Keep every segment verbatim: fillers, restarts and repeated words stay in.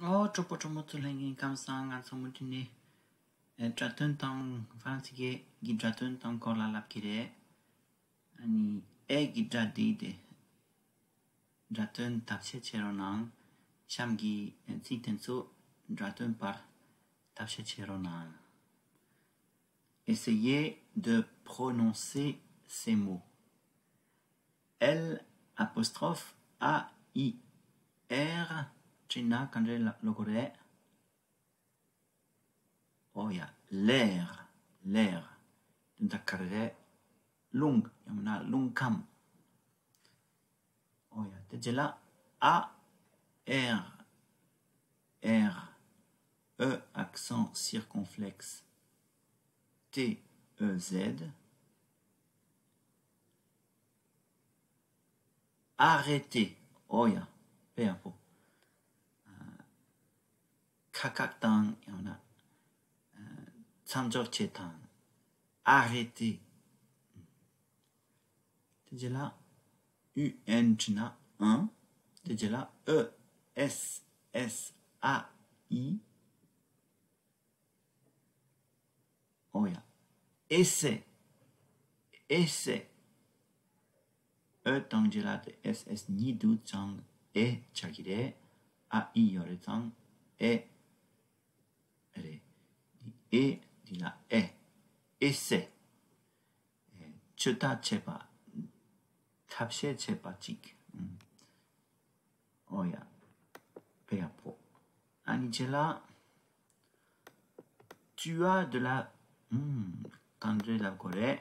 ཨོ། གྲོགས་པོ་གྲོགས་མོ་ཚོ་ལྷན་རྒྱས་ཁམས་བཟང་། ང་ཚོ་མུ་མཐུད་ནས་ཨེ་སྒྲ་དོན་དང་ཧྥ་རན་སི་སྐད་ཀྱི་སྒྲ་དོན་དང་སྐོར་ལ་ལབ་ཀྱི་རེད། ཨ་ནི་ཨེ་གི་སྒྲ་འདི་དེ་སྒྲ་དོན་ཐབས་ཤེས་བྱེད་རོགས་གནང་། གཤམ་གྱི་ཚིག་དེ་ཚོ་སྒྲ་དོན་པར་ཐབས་ཤེས་བྱེད་རོགས་གནང་། Essayez de prononcer ces mots. L apostrophe A I R བྲིས་ན་ག་འདྲ་ལབ་དགོས་རེད། ཨོ་ཡ། ལེར། ལེར། དོན་དག་ག་རེ་རེད། རླུང་། ཡང་ན་རླུང་ཁམས། ཨོ་ཡ། དེ་རྗེས་ལ་ཨ། ཨེར། ཨེར། ཨེ་ཨེག་སན་སིར་ཀོན་ཕེ་ལེག་སི། ཏེ་ཨེ་ཟེད། Arrêtez. ཨོ་ཡ། དཔེ་ཡག་པོ། ཨ། ཁ་ཁ་བཏང་། ཡང་ན་ཨ་མཚམས་འཇོག་བྱེད་སྟངས། Arrêtez. དེ་རྗེས་ལ་ཡུ་ཨེན་བྲིས་ན་ཨན། དེ་རྗེས་ལ་ཨེ་ཨེས་ཨེས་ཨ་ཨི། ཨོ་ཡ། Essai. Essai. ཨེ་དང་རྗེས་ལ་དེ་ཨེས་ཨེས་གཉིས་འདུག་ཙང་ཨེ་ཆགས་ཀྱི་རེད། ཨ་ཨི་ཡོད་རེད་ཙང་ཨེ་རེད། འདི་ཨེ། འདི་ལ་ཨེ། Essai. ཨེ། ཇུས་ཐག་བཅད་པ། ཐབས་ཤེས་བྱས་པ་གཅིག་ཨུམ། ཨོ་ཡ། དཔེ་ཡག་པོ། ཨ་ནི་རྗེས་ལ། Tu as de la ཨུམ། ག་འདྲ་ལབ་དགོས་རེད།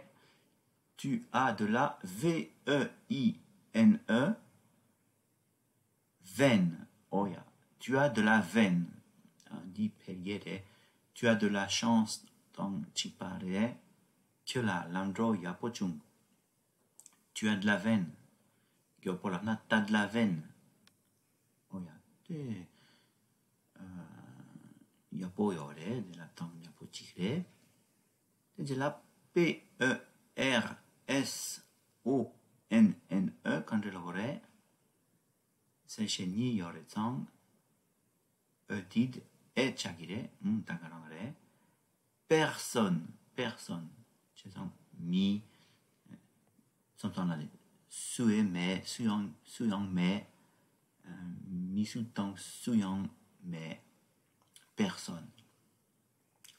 Tu as de la V E I N E. Veine. ཨོ་ཡ། Tu as de la veine. ཨ། འདི་ཕལ་སྐད་རེད། Tu as de la chance དང་གཅིག་པ་རེད། ཁྱོད་ལ་ལམ་འགྲོ་ཡག་པོ་བྱུང་། Tu as de la veine. མགྱོགས་པོ་ལབ་ན་t'as de la veine. ཨོ་ཡ། དེ་ཨ་ཡག་པོ་ཡོད་རེད། དེ་ལ་གཏམ་ཡག་པོ་གཅིག་རེད། དེ་རྗེས་ལ་P E R S O N N E ག་འདྲ་ལབ་དགོས་རེད། གསལ་བཤད་གཉིས་ཡོད་རེད་ཙང་། ཨེ་འདི་ཨེ་ཆགས་ཀྱི་རེད། ཨུམ། ད་ག་རང་རེད། Personne. Personne བྱས་ཙང་མི། མཚམས་མཚམས་ལ་ནི་སུ་ཡང་མེད། སུ་ཡང་སུ་ཡང་མེད། ཨ། མི་སུ་དང་སུ་ཡང་མེད། Personne.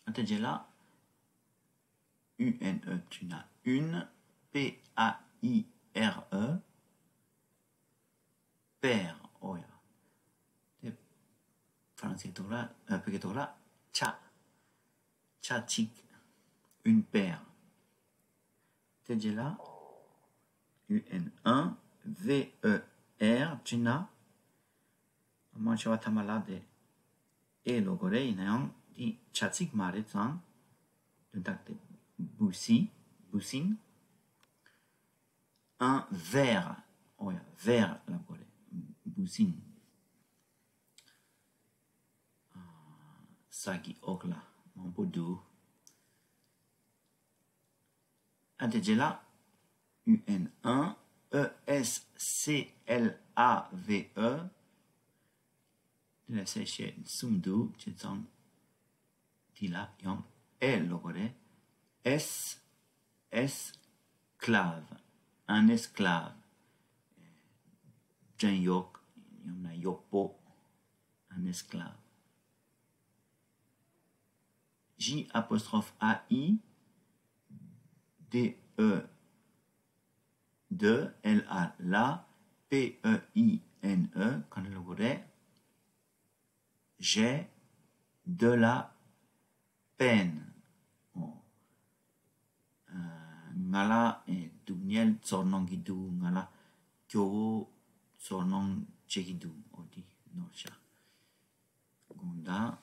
ཨ། དེ་རྗེས་ལ་U N E བྲིས་ན་une. P A I R E. Paire. ཨོ་ཡ། དེ་ཧྥ་རན་སིའི་ཐོག་ལ། ཨ། བོད་སྐད་ཐོག་ལ་ཆ། ཆ་གཅིག Une paire. དེ་རྗེས་ལ་U N E V E R བྲིས་ན། མང་ཆེ་བ་ཐ་མ་ལ་དེ་ཨེ་ལབ་དགོས་རེད། ཡིན་ན་ཡང་འདི་བྱ་ཚིག་མ་རེད་ཙང་། དོན་དག་དེ་boussine. Boussine. Un verre. ཨོ་ཡ། Verre ལབ་དགོས་རེད། Boussine. ཨ། ས་གི་འོག་ལ་མང་པོ་འདུག་ཨ། དེ་རྗེས་ལ་U N E E S C L A V E. དེ་ལ་གསལ་བཤད་གསུམ་འདུག་བྱས་ཙང་། འདི་ལ་ཡང་ཨེ་ལབ་དགོས་རེད། S esclave. Un esclave. བྲན་གཡོག་ཡང་ན་གཡོག་པོ། Un esclave. J apostrophe A I D E de, L A, la, P E I N E ག་འདྲ་ལབ་དགོས་རེད། J'ai de la peine. ཨོ། ཨ། ང་ལ་ཨེ་སྡུག་བསྔལ་ཚོར་སྣང་གི་འདུག་ང་ལ་སྐྱོ་བོ་ཚོར་སྣང་བྱེད་ཀྱི་འདུག་ཨོ། འདི་ནོར་བཞག་དགོངས་དག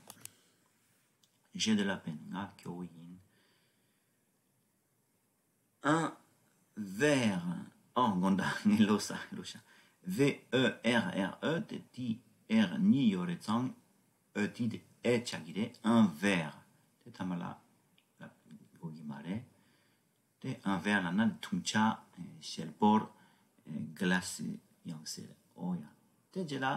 J'ai de la peine. ང་སྐྱོ་བོ་ཡིན། Un verre. ཨོ། དགོངས་དག་ངས་ལོག་ས་ལོག་ཤག V E R R E དེ་དེ་R གཉིས་ཡོད་རེད་ཙང་། ཨེ་དེ་དེ་ཨེ་ཆགས་ཀྱི་རེད། Un verre. དེ་ཐ་མ་ལ་ལབ་དགོས་ཀྱི་མ་རེད། དེ་un verre ལབ་ན་འཐུང་ཆ། ཨེ། ཤེལ་ཕོར། ཨེ། glace ཡང་ཟེར། ཨོ་ཡ། དེ་རྗེས་ལ་